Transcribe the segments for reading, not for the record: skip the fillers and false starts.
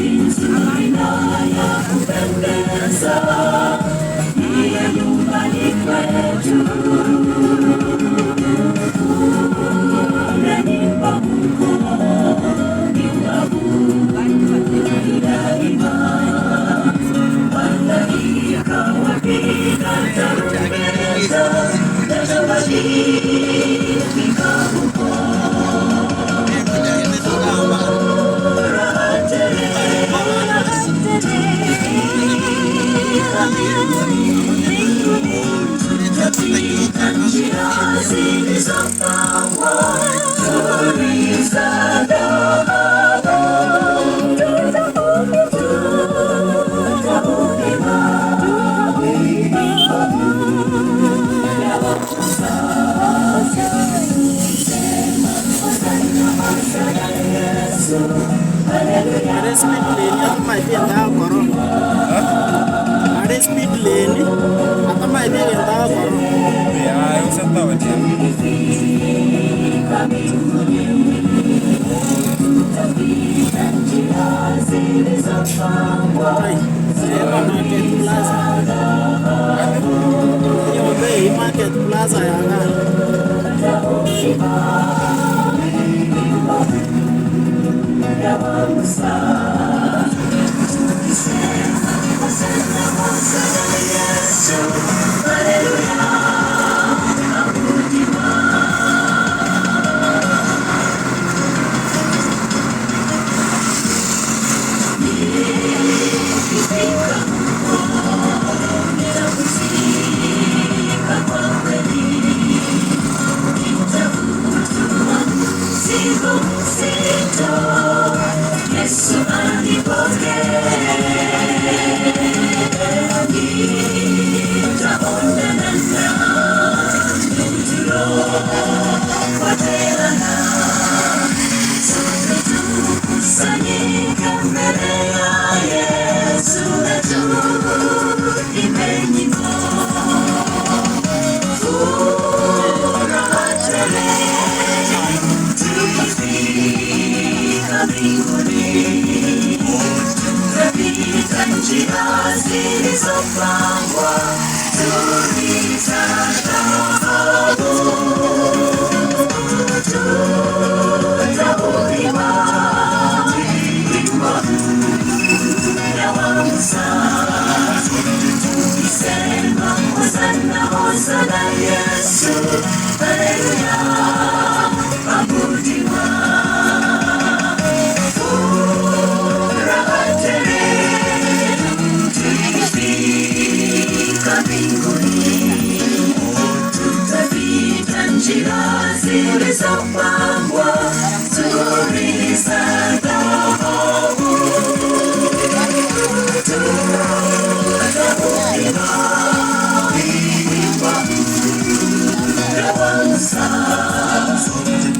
Nzuri na ya kupendeza, iye nyumbani kwetu. Kule nyumba huko ni uabudu daima, malaika wapiga tarumbeta na tukifika huko furaha tele tukifika mbinguni, tutapita njia zilizopangwa nzuri za dhahabu. Tutauimba wimbo mpya wa Musa, tukisema, Hosana, Hosana Yesu, haleluya. Are speed lane atamaiti entao korona. Are speed lane atamaiti entao korona. Ya, usentawa chini. Tukifika mbinguni, tutapita njia zilizopangwa Ai, Sema Market nzuri Plaza. za dhahabu. Hiyo bei Market Plaza ya gani? Tutauimba wimbo mpya wa Musa, tukisema, Hosana, Hosana Yesu, haleluya, abudiwa. Nikifika huko nitahuzika kwa kweli, nitautua mzigo mzito, Yesu anipokee. Nitaonana na ndugu tuliopoteana, sote tukusanyike mbele ya Yesu na tuimbe nyimbo. Furaha tele tukifika mbinguni, tutapita njia zilizopangwa nzuri za dhahabu. Tutauimba wimbo mpya wa Musa, tukisema, Hosana, Hosana Yesu, haleluya, abudiwa. Furaha tele tukifika mbinguni, tutapita njia zilizopangwa nzuri za dhahabu. Tutauimba wimbo mpya wa Musa,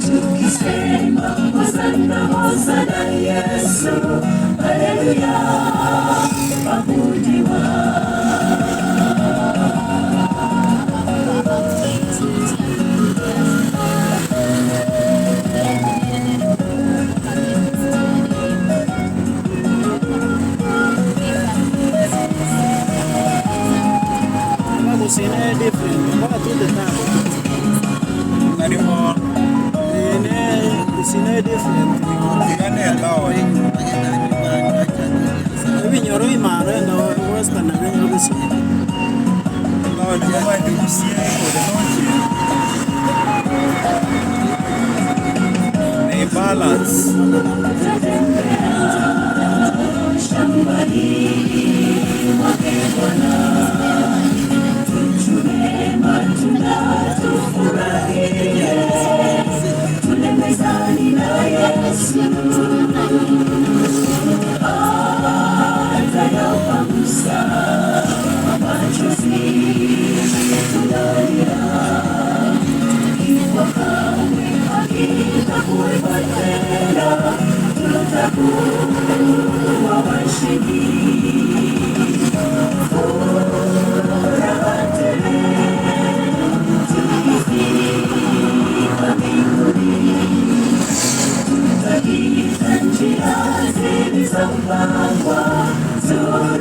tukisema, Hosana, Hosana Yesu, haleluya, abudiwa. Kwa kusina different. Kwa tu the time. Ngarimo Ene kusina different. tigane taon. Ebinyoro imaro endo Western na kusina. Taon ko ba ndi kusie ko de noche. Ni balance. Shambani mwake Bwana, tuchune matunda tufurahie, tule mezani na Yesu atayapangusa machozi tunalia, kifo kamwe hakitakuwepo tena, tutakuwa washindi. Furaha tele tukifika mbinguni, tutapita njia zilizo Thank you.